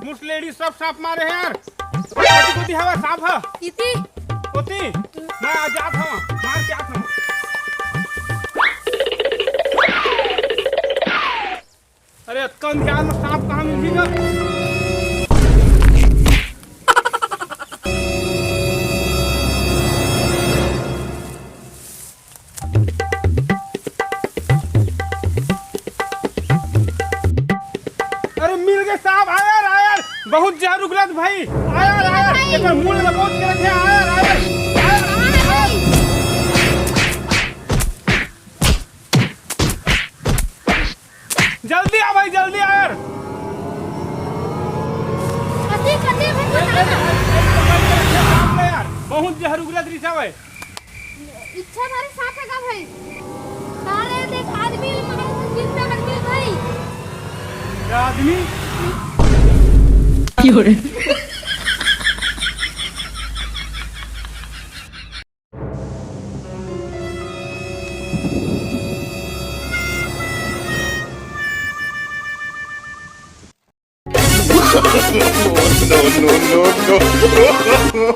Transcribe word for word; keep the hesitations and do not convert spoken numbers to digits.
पुरुष लेडीज सब सांप मारे हे यार। कोती कोती हवा सांप ह। इति। कोती। मैं आ जात हूँ, मार के आत हूँ। अरे अतका अंधियार में सांप कहाँ मिलही गा? अरे मिल गए साहब, आयर, आयर, बहुत जहर उगलत भाई, आयर, आयर, भाई। एकर मुंह लगा बहुत करत है, आयर, आयर, आयर, आयर। जल्दी आ भाई, जल्दी आ यार। कथी, कथी भाई, बता ना। बहुत जहर उगलत रिसा भाई। इच्छा भारी साथ का भाई। अरे देख आदमी मार जिंदा आदमी भाई। क्या आदमी? No, no, no, no.